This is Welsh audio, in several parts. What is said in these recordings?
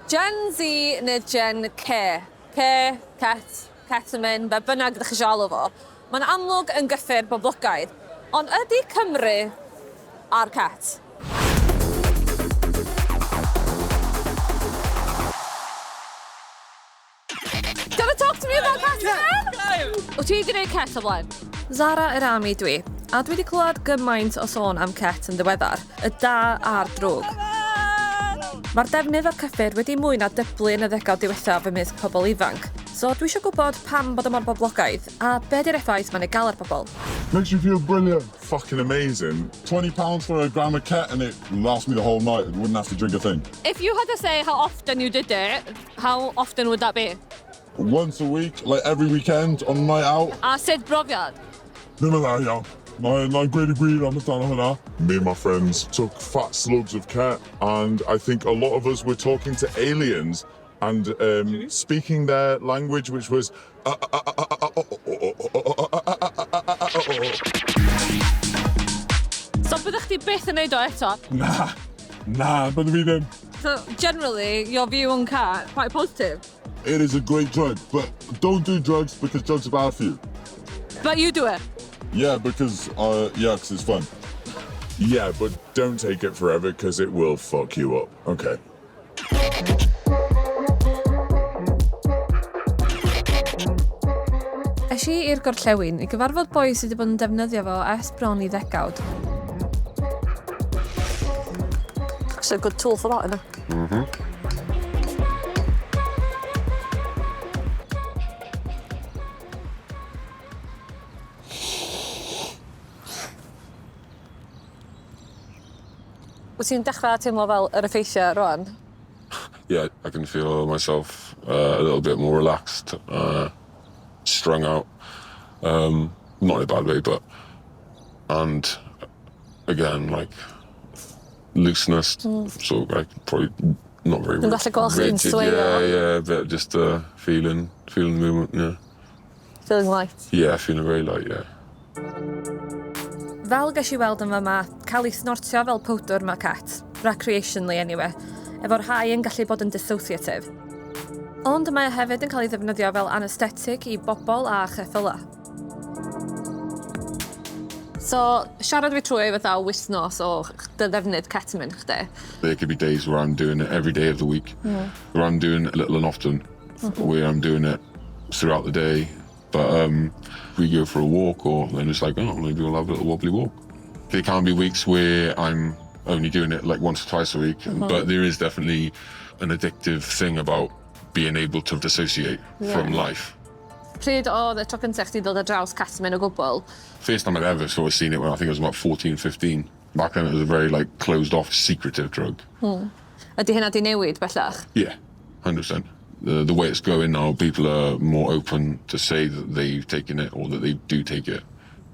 Gen Z neu Gen K? K, Ket, Ketamine, be bynnag ydych chi eisiau alw fo. Mae'n amlwg yn gyffur boblogaidd. Ond ydy Cymru ar Ket? Do you wanna talk to me about ketamine? Wyt ti wedi gwneud ket o blaen? Zara Erami dwi, a dwi wedi clywed gymaint o sôn am ket yn ddiweddar, y da a'r drwg. Mae'r defnydd o'r cyffur wedi mwy na dyblu yn y ddegawd diwethaf ymysg pobl ifanc, so dwi eisiau gwybod pam bod o mor boblogaidd a be di'r effaith mae'n ei gael ar bobl. Makes you feel brilliant. Fucking amazing. £20 for a gram of ket and it lasts me the whole night and wouldn't have to drink a thing. If you had to say how often you did it, how often would that be? Once a week, like every weekend on a night out. A sut brofiad? Ddim yn dda iawn. Mae'n na gweud y gwir amdano hwnna. Me and my friends took fat slugs of ket and I think a lot of us were talking to aliens and speaking their language which was So byddech chdi byth yn neud o eto? Na, na, byddwn fi ddim. So generally, your view on cat, quite positive? It is a great drug, but don't do drugs because drugs are bad for you. But you do it? Yeah, because, yeah, because it's fun. Yeah, but don't take it forever because it will fuck you up. Okay. Es i i'r gorllewin i gyfarfod boi sydd wedi bod yn defnyddio fo ers bron i ddegawd. It's a good tool for that, isn't it? Mm-hmm. Wyt ti'n dechrau teimlo fel yr effeithiau rwan? Yeah, I can feel myself a little bit more relaxed, strung out. Not in a bad way, but... And again, like, looseness. So, like, probably not very Dwi'n gallu gweld chdi'n rigid. swayo. Yeah, yeah, a bit just feeling, feeling the movement, yeah. Feeling light? Yeah, feeling very light, yeah. Fel ges i weld yn fama, cael ei snortio fel powdwr mae ket, recreationally anyway, efo'r rhai yn gallu bod yn dissociative. Ond mae o hefyd yn cael ei ddefnyddio fel anaesthetic i bobl a cheffylau. So, siarad fi trwy fatha wythnos o dy ddefnydd ketamine chdi. There could be days where I'm doing it every day of the week, where I'm doing it little and often, where I'm doing it throughout the day. But we go for a walk or then it's like, oh, maybe we'll have a little wobbly walk. There can be weeks where I'm only doing it like once or twice a week, but there is definitely an addictive thing about being able to dissociate from life. Pryd oedd y tro cyntaf chdi ddod ar draws ketamine o gwbl? First time I'd ever sort of seen it when I think I was about 14, 15. Back then it was a very closed off, secretive drug. Ydy hynna di newid bellach? Yeah, 100%. The way it's going now, people are more open to say that they've taken it or that they do take it.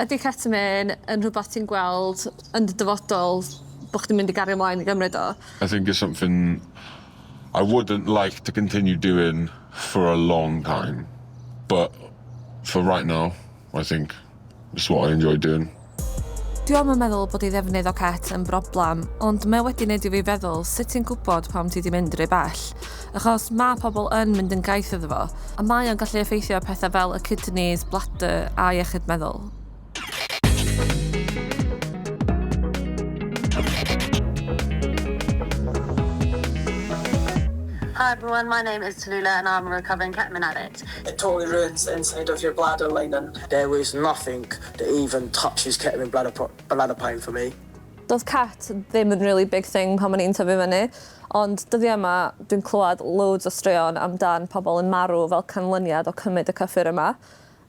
Ydy ketamine yn rhywbeth ti'n gweld yn dy dyfodol bod chdi'n mynd i gario ymlaen i gymryd o? I think it's something I wouldn't like to continue doing for a long time. But for right now, I think it's what I enjoy doing. Dwi o'm yn meddwl bod ei ddefnydd o ket yn broblem, ond mae wedi wneud i fi feddwl sut ti'n gwybod pam ti di mynd rhy bell. Achos mae pobl yn mynd yn gaeth iddo fo, a mae o'n gallu effeithio pethau fel y kidneys, bladder a iechyd meddwl. Hi everyone, my name is Tallulah and I'm a recovering ketamine addict. It totally ruins the inside of your bladder lining. There is nothing that even touches ketamine bladder pain for me. Doedd ket ddim yn really big thing pan o'n i'n tyfu fyny, ond dyddiau yma dwi'n clywed loads o straeon amdan pobl yn marw fel canlyniad o cymryd y cyffur yma.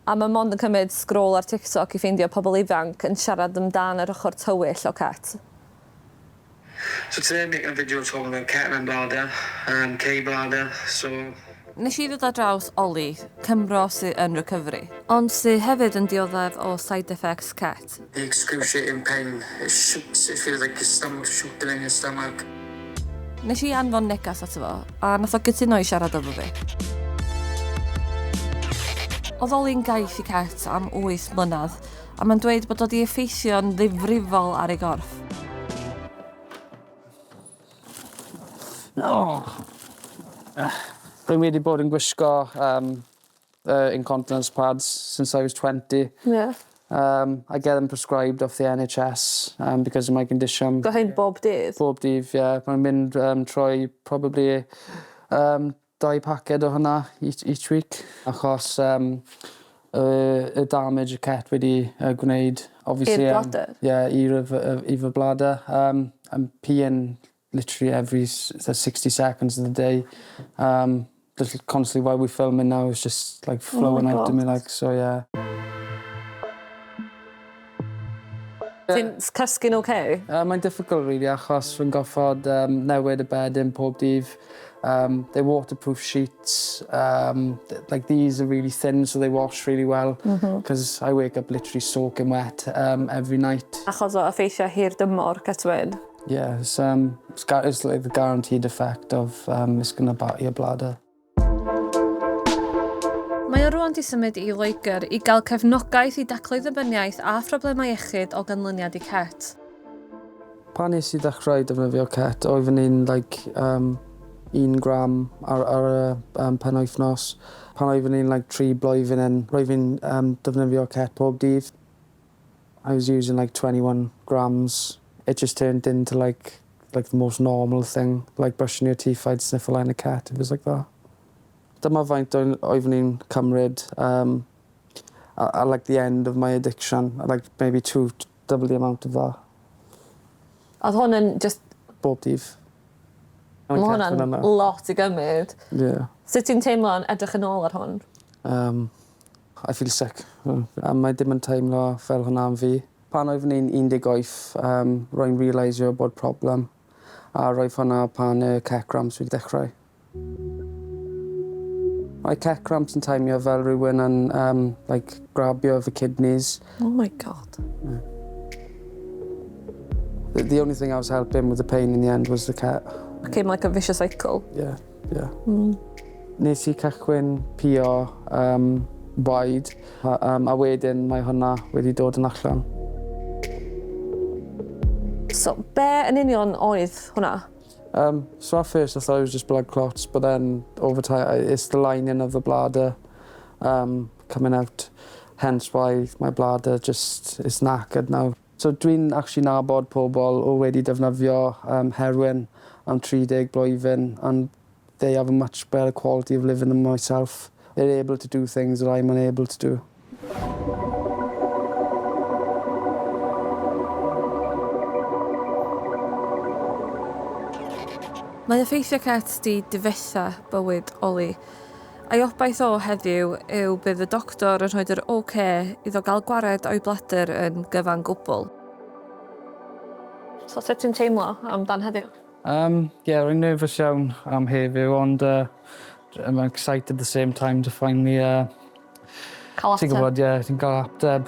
A mae mond yn cymryd scroll ar TikTok i ffeindio pobl ifanc yn siarad amdan yr ochr tywyll o ket. So today I'm making a video talking about ketamine bladder and K bladder, so... Nes i ddod ar draws Oli, Cymro sydd yn recovery, ond sydd hefyd yn dioddef o side effects ket. The excruciating pain, it shoots, it feels like your stomach shooting in your stomach. Nes i anfon negas ato fo, a nath o gytuno i siarad efo fi. Oedd Oli'n gaeth i ket am 8 mlynedd, a mae'n dweud bod o 'di effeithio'n ddifrifol ar ei gorff. Oh. Rwy'n wedi bod yn gwisgo incontinence pads since I was 20. I get them prescribed off the NHS because of my condition. Go hyn bob dydd? Bob dydd, ie. Mae'n mynd trwy probably dau paced o hwnna each week. Achos y damage y ket wedi gwneud. Obviously, I'r bladder? Yeah, i fy bladder. I'm peeing literally every 60 seconds of the day. Just constantly while we're filming now, it's just like flowing Oh my out of me God. like, so yeah. Ti'n cysgu'n okay? Mae'n difficult really achos fi'n goffod newid y bedyn pob dydd. They're waterproof sheets. Like these are really thin so they wash really well because I wake up literally soaking wet every night. Achos o effeithiau hir dymor ketamine. Yeah, it's like the guaranteed effect of it's going to batter your bladder. Mae o rwan 'di symud i Loegr i gael cefnogaeth i daclu ddibyniaeth a phroblemau iechyd o ganlyniad i ket. Pan nes i ddechrau defnyddio ket, oeddwn i'n like, 1 gram ar y penwythnos. Pan oeddwn i'n like, 3 blwyddyn yn, roedd fi'n defnyddio ket pob dydd. I was using like 21 grams. It just turned into like the most normal thing. Like brushing your teeth, I'd sniff a line of ket. It was like that. Dyma faint oeddwn i'n cymryd at like the end of my addiction. Like maybe two, double the amount of that. Oedd hwn yn just. Bob dydd. Mae hwnna'n lot i gymryd. Yeah. Sut ti'n teimlo yn edrych yn ôl ar hwn? I feel sick. A mae dim yn teimlo fel hwnna am fi. Pan oeddwn i'n 18, rwy'n realisio bod problem. A roedd hwnna pan y ket cramps wedi dechrau. Mae ket cramps yn teimlo fel rhywun yn like, grabio fy kidneys. Oh my God. The only thing I was helping with the pain in the end was the ket. Became like a vicious cycle. Yeah. Nes i cychwyn pio waed, a wedyn mae hwnna wedi dod yn allan. So, be yn union oedd hwnna? So at first I thought it was just blood clots, but then over time it's the lining of the bladder coming out. Hence why my bladder just is knackered now. So dwi'n actually nabod pobl o wedi defnyddio heroin am 30 blwyddyn and they have a much better quality of living than myself. They're able to do things that I'm unable to do. Mae effeithiau ket di difetha bywyd Oli. A'i obaith o heddiw yw bydd y doctor yn rhoi'r OK iddo gael gwared o'i bladder yn gyfan gwbl. So, sut ti'n teimlo amdan heddiw? Yeah, rwy'n nervous iawn am heddiw, ond I'm excited at the same time to finally Cael Ti'n ateb. gwybod, ie, ti'n cael ateb.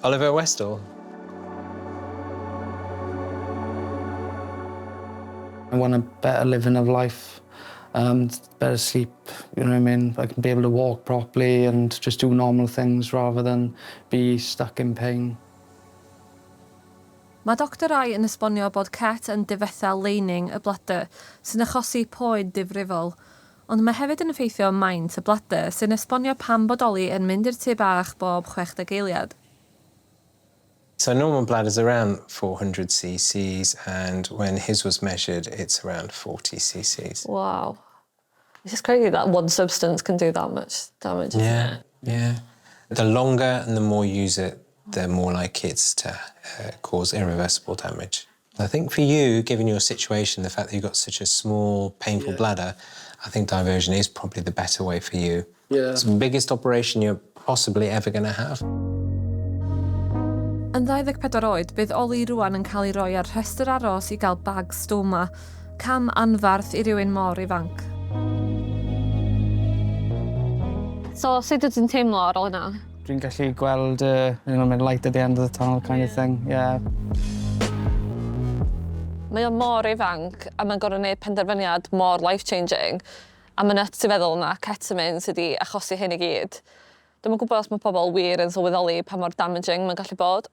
Oliver Westall. I want a better living of life, better sleep, you know what I mean? I can be able to walk properly and just do normal things rather than be stuck in pain. Mae Dr Rai yn esbonio bod ket yn difetha lining y bladder sy'n achosi poen difrifol, ond mae hefyd yn effeithio maint y bladder sy'n esbonio pam bod Oli yn mynd i'r tŷ bach bob 60 eiliad. So normal bladder's around 400 cc's, and when his was measured, it's around 40 cc's. Wow. It's just crazy that one substance can do that much damage, isn't it? Yeah. The longer and the more you use it, the more likely it's to cause irreversible damage. I think for you, given your situation, the fact that you've got such a small, painful bladder, I think diversion is probably the better way for you. It's the biggest operation you're possibly ever going to have. Yn 24 oed, bydd Oli rwan yn cael ei roi ar rhestr aros i gael bag stoma, cam anfarth i rywun mor ifanc. So, sut wyt ti'n teimlo ar ôl hynna? Dwi'n gallu gweld, light at the end of the tunnel kind of thing, yeah. Mae o mor ifanc a mae'n gorfod gwneud penderfyniad mor life-changing. A mae'n nuts i feddwl na ketamine sydd wedi achosi hyn i gyd. Dwi'm yn gwybod os mae pobl wir yn sylweddoli pa mor damaging mae'n gallu bod.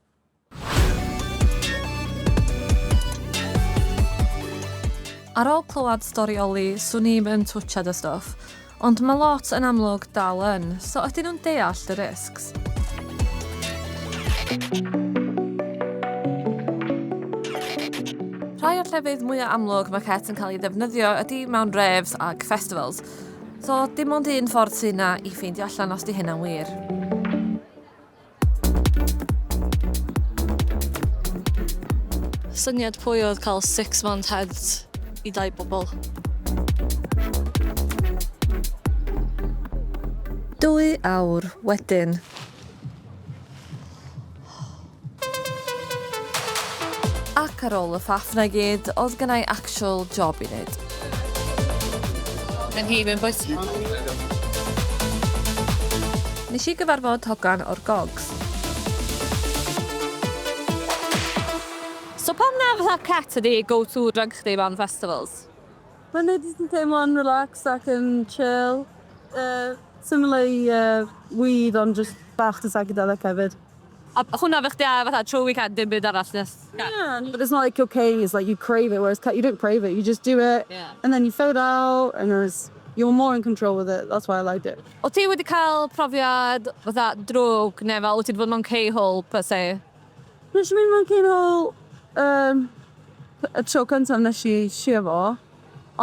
Ar ôl clywed stori Oli, swn i'm yn twtsiad y stwff, ond mae lot yn amlwg dal yn, so ydyn nhw'n deall y risks? Rhai o'r llefydd mwyaf amlwg mae ket yn cael ei ddefnyddio ydy mewn raves ag festivals, so dim ond un ffordd sydd 'na i ffeindio allan os 'di hynna'n wir. Syniad pwy oedd cael six month heads i dau bobl? 2 awr wedyn. Ac ar ôl y ffaff 'na i gyd, oedd gynna i actual job i wneud. Mae'n hi, mae'n boeth. Nes i gyfarfod hogan o'r Gogs. So pam na fatha ket ydi go to drug chdi mewn festivals? Mae'n neud i ti'n teimlo'n relaxed ac yn chill. Similar i weed ond just bach 'da psychedelic hefyd. A hwnna fy chdi a fatha trwy weekend dim byd arall nes... Yeah, but it's not like cocaine, it's like you crave it, whereas you don't crave it, you just do it, and then you fade out, and there's, you're more in control with it, that's why I liked it. O ti wedi cael profiad fatha drwg neu fel wyt ti wedi bod mewn K-hole per se? Nes i mynd mewn K-hole y tro cyntaf nes i trio fo,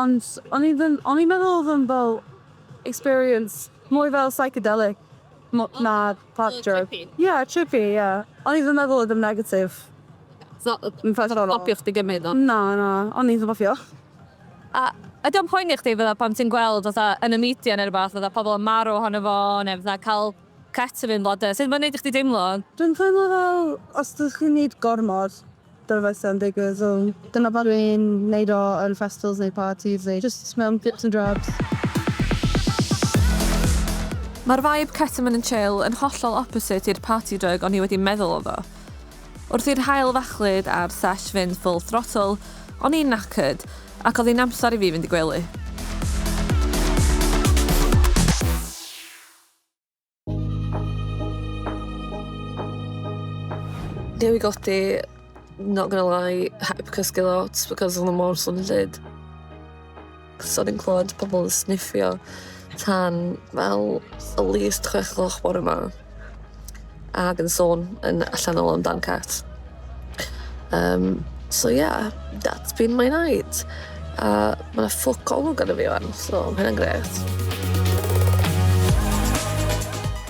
ond o'n i ddim, o'n i'n meddwl oedd yn fel experience mwy fel psychedelic na pop drug. Trippy. Yeah, trippy, yeah. O'n i ddim yn meddwl oedd yn negative. So, Yn personol. stopio chdi gymryd o? Na, na, o'n i ddim hoffi o. A ydy o'n poeni chdi fatha pan ti'n gweld fatha yn y media neu rhywbeth fatha pobl yn marw ohono fo neu fatha cael ketamine blodau. Sut mae'n neud i chdi deimlo? Dwi'n teimlo fel, os ydych chi'n neud gormod, dyna fe sy'n digwydd. So, dyna pan dwi'n neud o yn festivals neu parties neu just mewn drips and drabs. Mae'r vibe ketamine and chill yn hollol opposite i'r party drug o'n i wedi meddwl oedd o. Wrth i'r haul fachlud a'r sesh fynd full throttle, o'n i'n knackered, ac oedd hi'n amser i fi fynd i gwely. Newydd godi, not gonna lie, heb cysgu lot because oedd o mor swnllyd. Cos o'n i'n clywed pobl yn sniffio tan fel at least 6 gloch bore 'ma. Ac yn sôn yn allanol amdan ket. So yeah, that's been my night. A ma' 'na ffwc olwg arno fi wan, so ma' hynna'n grêt.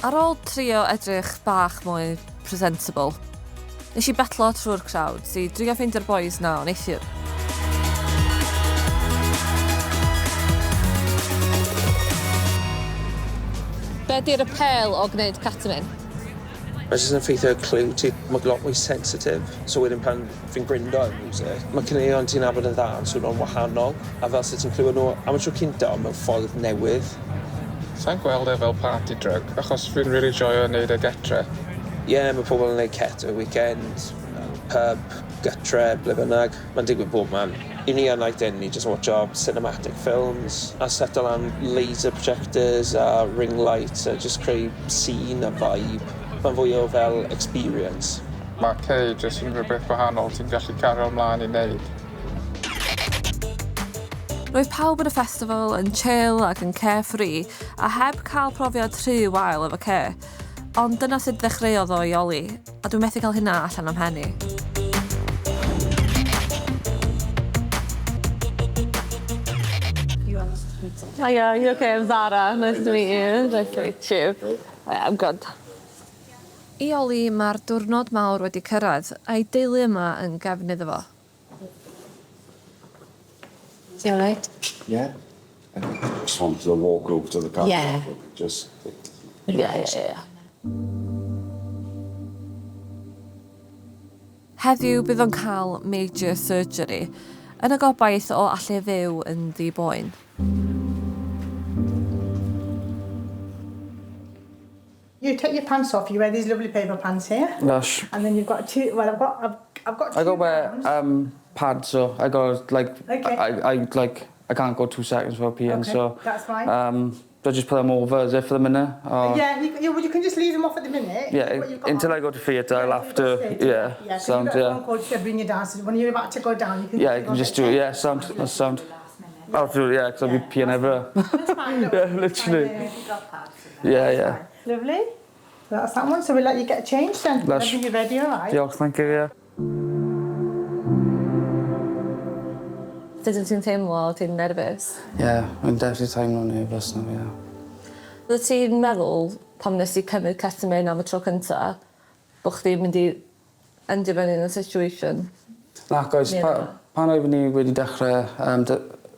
Ar ôl trio edrych bach mwy presentable, nes i betlo trwy'r crowd i drio ffeindio'r boys na o neithiwr. Be di'r apêl o gwneud ketamine? Mae jyst yn effeithio clyw ti, mae lot mwy sensitif. So wedyn pan fi'n gryndo ar music, mae caneuon ti'n nabod yn dda yn swnio'n wahanol, a fel sut ti'n clywed nhw am y tro cynta ond mewn ffordd newydd. Sa'n gweld e fel party drug, achos fi'n really joio wneud e getre. Ie, yeah, mae pobl yn gwneud ket y weekend, pub, gytre, ble bynnag. Mae'n digwydd bob man. I ni ar night in, ni just watcho cinematic films a settle lan laser projectors a ring lights a just creu scene a vibe. Mae'n fwy o fel experience. Mae K jyst yn rhywbeth wahanol ti'n gallu cario ymlaen i wneud. Roedd pawb yn y festival yn chill ac yn carefree a heb cael profiad rhy wael efo K. Ond dyna sut ddechreuodd o i Oli, a dwi'n methu cael hynna allan o'm mhen i. Hiya, you okay? I'm Zara. Nice to meet you. Nice to meet you. Yeah, I'm good. I Oli, mae'r diwrnod mawr wedi cyrraedd, a'i deulu yma yn gefn iddo fo. Is he all right? Yeah. Just wanted to walk over to the car. Just Yeah. Heddiw bydd o'n cael major surgery, yn y gobaith o allu fyw yn ddi-boen. You take your pants off. You wear these lovely paper pants here, Lush. and then you've got two. Well, I've got. I two got wear gowns. Pads, so I got like Okay. I like I can't go 2 seconds without peeing, Okay, so that's fine. Do I just put them over as if for the minute? Or? Yeah, you can just leave them off at the minute. Yeah, What you've got until on. I go to theatre, I'll have to, yeah, Yeah, 'cause sound, you've got a phone yeah. call to bring you down, so when you're about to go down, you can... Yeah, I can just do it, yeah, sound, that's sound. I'll do it, yeah, because I'll be peeing everywhere. That's fine, don't Yeah, worry. literally. Fine, Yeah. Lovely. So that's that one, so we'll let you get changed then. Lush. Whenever you're ready, all right? Diolch, thank you, yeah. Sut wyt ti'n teimlo? Ti'n nerfus? Yeah, I'm definitely teimlo'n nervous now, yeah. Wyt ti'n meddwl pan nes i cymryd ketamine am y tro cynta bo' chdi'n mynd i endio fyny yn y situation? Nac oes, Neu pa, na? pan oeddwn i wedi dechrau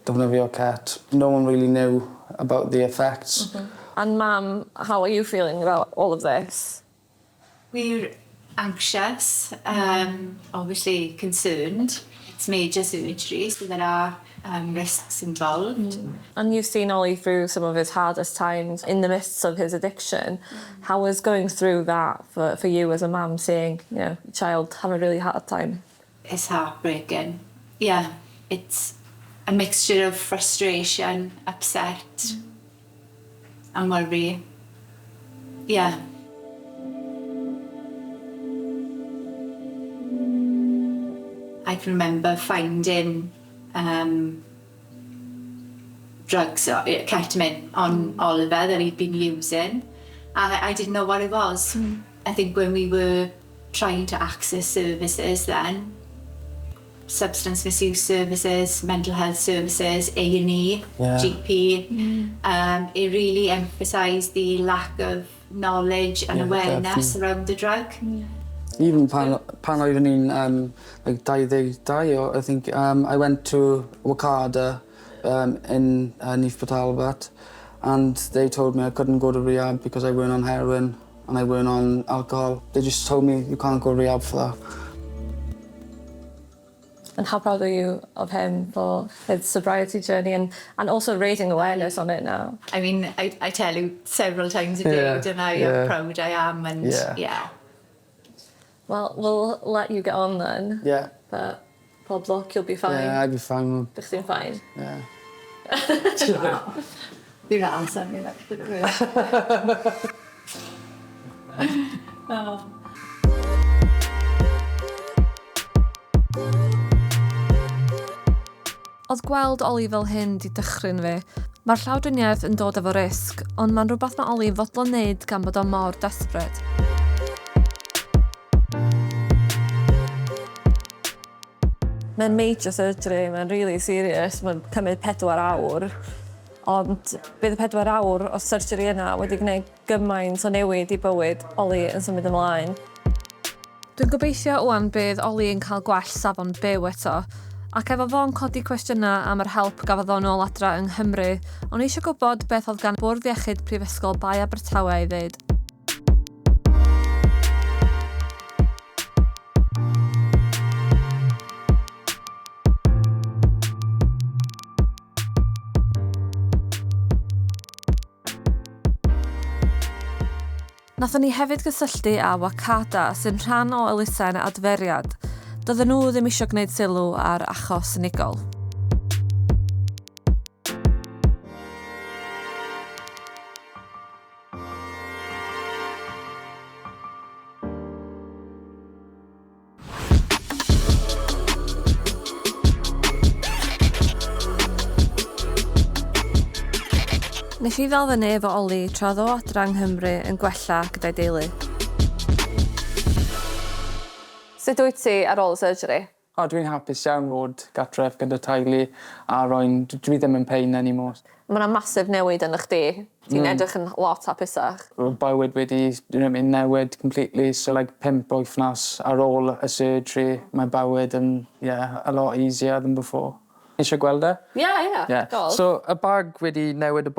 defnyddio ket, no one really knew about the effects. And mam, how are you feeling about all of this? We're anxious, obviously concerned. It's major surgery, so there are risks involved. And you've seen Ollie through some of his hardest times in the midst of his addiction. How was going through that for you as a mum, seeing your child have a really hard time? It's heartbreaking. Yeah, it's a mixture of frustration, upset, and worry. Yeah. I can remember finding drugs, ketamine, on Oliver that he'd been using, and I didn't know what it was. I think when we were trying to access services then, substance misuse services, mental health services, A&E, GP, it really emphasised the lack of knowledge and Yeah, awareness definitely. around the drug. Even pan oeddwn i'n like 22, I think, I went to Wakada in Neath Port Talbot, and they told me I couldn't go to rehab because I weren't on heroin and I weren't on alcohol. They just told me you can't go to rehab for that. And how proud are you of him for his sobriety journey and also raising awareness on it now? I mean, I tell you several times a day, don't I, how proud I am, and yeah. Well, we'll let you get on then. Yeah. But pob lwc, you'll be fine. Yeah, I'd be fine. Bych chi'n fine. Yeah. Fi'n awesome, you're like, oh. Oedd gweld Ollie fel hyn di dychryn fi. Mae'r llawdriniaeth yn dod efo risg, ond mae'n rhywbeth mae Ollie yn fodlon wneud gan bod o mor desperate. Mae'n major surgery, mae'n really serious, mae'n cymryd 4 awr. Ond bydd y 4 awr o surgery yna wedi gwneud gymaint o newid i bywyd Ollie yn symud ymlaen. Dwi'n gobeithio ŵan bydd Ollie yn cael gwell safon byw eto, ac efo fo'n codi cwestiynau am yr help gafodd o nôl adra yng Nghymru, o'n i eisiau gwybod beth oedd gan Bwrdd Iechyd Prifysgol Bae Abertawe i ddeud. Nathon ni hefyd gysylltu â Wakada, sy'n rhan o elusen Adferiad. Doedden nhw ddim eisiau gwneud sylw ar achos unigol. Nes i ddal fyny efo Ollie tra oedd o adra yng Nghymru yn gwella gyda'i deulu. Sut wyt ti ar ôl y surgery? O, dwi'n hapus iawn fod gartref gyda teulu a rwy'n... dwi ddim yn pain anymore. Mae yna massive newid yn chdi. Ti'n edrych yn lot hapusach. Bywyd wedi, you know, what I mean, newid completely. So like 5 wythnos ar ôl y surgery, mae bywyd yn, yeah, a lot easier than before. Eisiau gweld e? Yeah. Yeah. Go on. So, y bag wedi newid y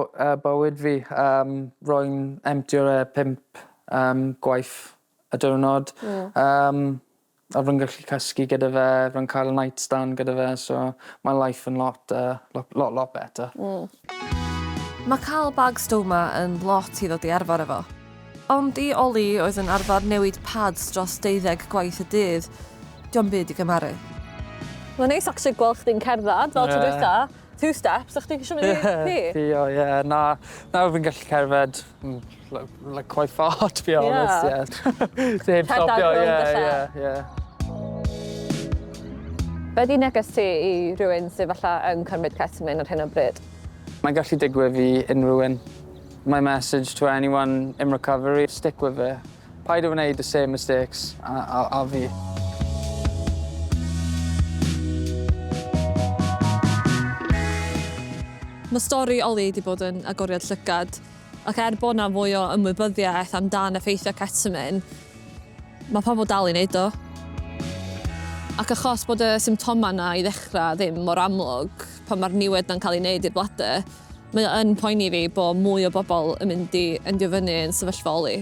bywyd fi. Rwy'n emptio e 5 gwaith y diwrnod. A rwy'n gallu cysgu gyda fe, rwy'n cael nightstand gyda fe, so my life yn lot, lot, lot better. Mae cael bag stoma yn lot i ddod i arfer efo. Ond i Ollie oedd yn arfer newid pads dros 12 gwaith y dydd, dio'm byd i gymaru. Mae'n neis actually gweld chdi'n cerdded fel tro dwytha. Two steps, a chdi eisiau mynd i pi? Pio, ie. Na, nawr fi'n gallu cerdded like, quite far, to be honest, yeah. Heb Rhedeg stopio, rownd ie, y lle. ie, ie. Be di neges ti i rhywun sydd falle yn cymryd ketamine ar hyn o bryd? Mae'n gallu digwydd i unrhyw un. My message to anyone in recovery, stick with it. Paid o wneud the same mistakes a fi. Mae stori Oli wedi bod yn agoriad llygad, ac er bod 'na fwy o ymwybyddiaeth amdan effeithiau ketamine, mae pobl dal i wneud o. Ac achos bod y symptomau 'na i ddechrau ddim mor amlwg pan mae'r niwed 'na'n cael ei wneud i'r bladder, mae o yn poeni fi bod mwy o bobl yn mynd i endio fyny yn sefyllfa Oli.